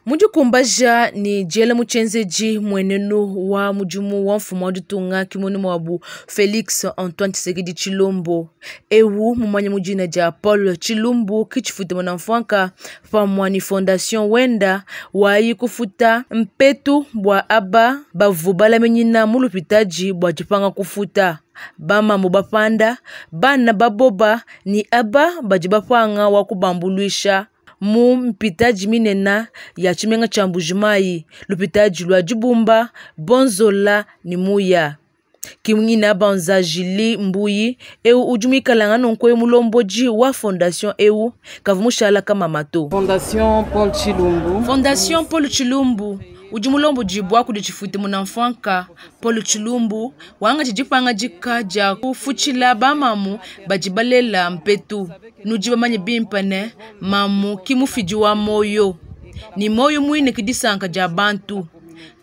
Mu dikumbaja ne diela mu tshienzedi mmuenenu wa mudimu wa mfumu wa ditunga kimonu muabu Felix Antoine Tshisekedi Tshilombo, eu mumanya mu dina dia Paul Tshilumbu ki tshifuta muena mfuanka pamua ne fondation wenda wayi kufuta mpetu bua aba bavu balaminyina mu lupitadi bua dipanga kufuta. Bamamu bapanda, bana baboba ne aba badi bapanga wa kubambuluisha mu mpitadi minene ya tshimenga tshia Mbuji-Mayi, lupitadi lua Dibumba, Bonzola ne Muya. Kimwina Banza Julie Mbuyi eu udi muikalanga nunku eu mulombodi wa fondation eu kavua mushala kamama to. Fondation Paul Tshilumbu. Fondation Paul Tshilumbu udi mulombodibua kudi tshifuti munamfuanka Paul Tshilumbu wangatshi dipangadika dia kufutshila bamamu badi balela mpetu. Nudi bamanye bimpe ne, mamu ki mufidi wa muoyo, ne muoyo muine ki disanka dia bantu.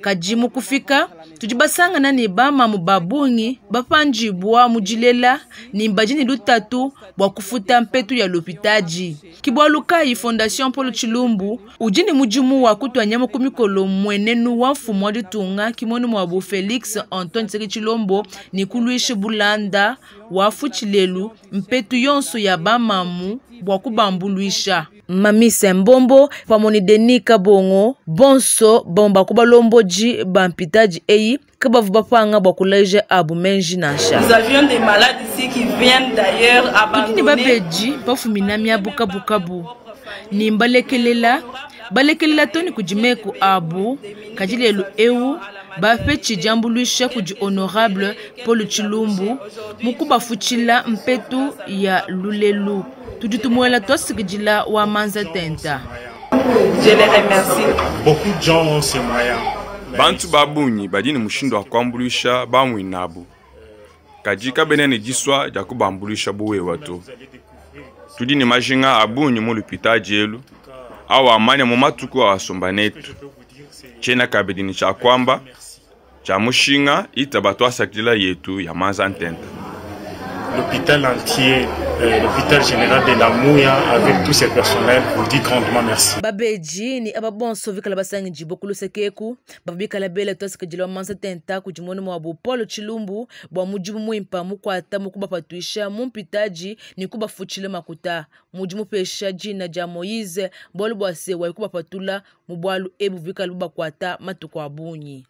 Kadi mu kufika, tudi basangana ne bamamu ba bungi bapandibua mu dilela ne badi ne lutatu bua kufuta mpetu ya lupitadi. Ke bualu kayi Fondation Paul Tshilumbu udi ne mudimu wa kutua nyama ku mikolo mmuenenu wa mfumu wa ditunga kimonu muabu Felix Antoine Tshisekedi Tshilombo ne kuluisha bulanda wafutshi lelu mpetu yonso ya bamamu bua kubambuluisha. Mamisa Mbombo pamue ne Denis Kabongo bonso bamue ba ku balombodi ba mpitadi eyi kabavua bapanga bua kuleja abu meji nansha. Nous avions des malades ici qui viennent d'ailleurs Tudi ne abandonner. babedi bafumina miabu kabukabu ne mbalekelela balekelela too ne kudi meku abu, kadi lelu eu bapetshi diambuluisha kudi Honorable Paul Tshilumbu mu kubafutshila mpetu ya lulelu. Tudi tumuela tuasakidila wa manza tenta. Je les remercie. Beaucoup de gens ont ces moyens. Bantu ba bungi badi ne mushindu wa kuambuluisha bamuinabu, kadi kabena ne disua dia kubambuluisha bu wewa to. Tudi ne majinga a bungi mu lupitadi elu, awamanya mu matuku awasomba netu. Tshiena kabidi ne tshia kuamba tshia mushinga itaba tuasakidila yetu ya manza ntenta. L'hôpital entier, l'hôpital général de la Mouya, avec tous ses personnels, vous dit grandement merci. Babeji ni aba bonso vikala basangijibwa ku lusekeku bavua bikala bela tuasakidila wa manza tenta kudi muenu muabu Paul Tshilumbu bua mudimu muimpa mukuata mu kubapatuisha mu mpitadi ne kubafutshila makuta. Mudi mupesha dina dia Moïse bualu bua se wayi kubapatula mu bualu ebu bikala bubakuata matuku a bungi.